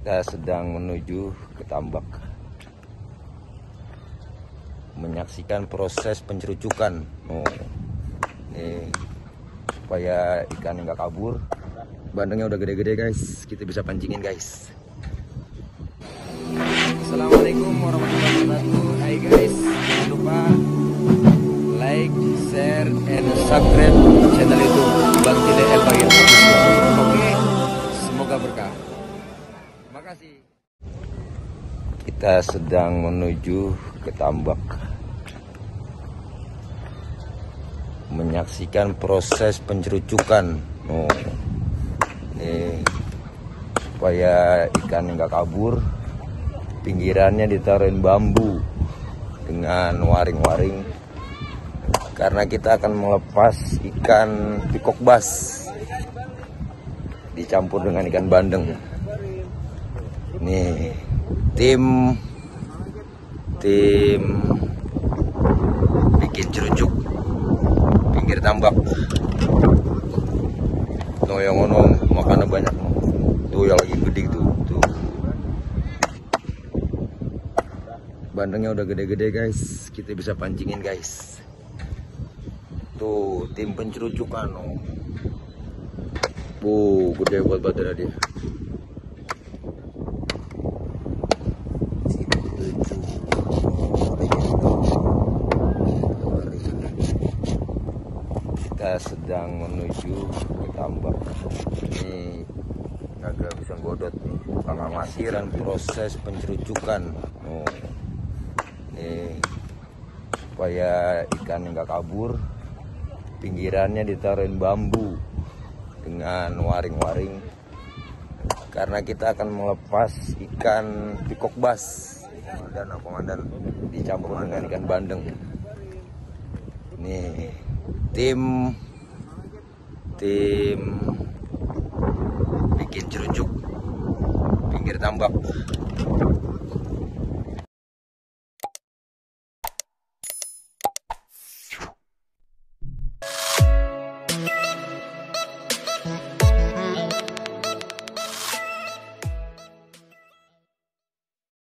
Kita sedang menuju ke tambak, menyaksikan proses pencerucukan. Nih, supaya ikan nggak kabur. Bandengnya udah gede-gede guys, kita bisa pancingin guys. Assalamualaikum warahmatullahi wabarakatuh. Hai guys, jangan lupa like, share, and subscribe channel YouTube Bang Tile El Bagir. Oke, semoga berkah. Makasih. Kita sedang menuju ke tambak, menyaksikan proses pencerucukan. Nih, supaya ikan nggak kabur, pinggirannya ditaruhin bambu dengan waring-waring, karena kita akan melepas ikan pikok bass dicampur dengan ikan bandeng. Nih, tim bikin cerucuk pinggir tambak. Tuh yang ngono makannya banyak. Tuh yang lagi gede tuh. Bandengnya udah gede-gede guys, kita bisa pancingin guys. Tuh tim pencerucukan. Gede buat badan dia. Kita sedang menuju ke tambak. Ini agak bisa godot nih, pengamasiran proses pencerucukan. Nih, supaya ikan nggak kabur, pinggirannya ditaruhin bambu dengan waring-waring, karena kita akan melepas ikan pikok bass dan komandan dicampur dengan ikan bandeng. Nih, tim bikin cerucuk pinggir tambak.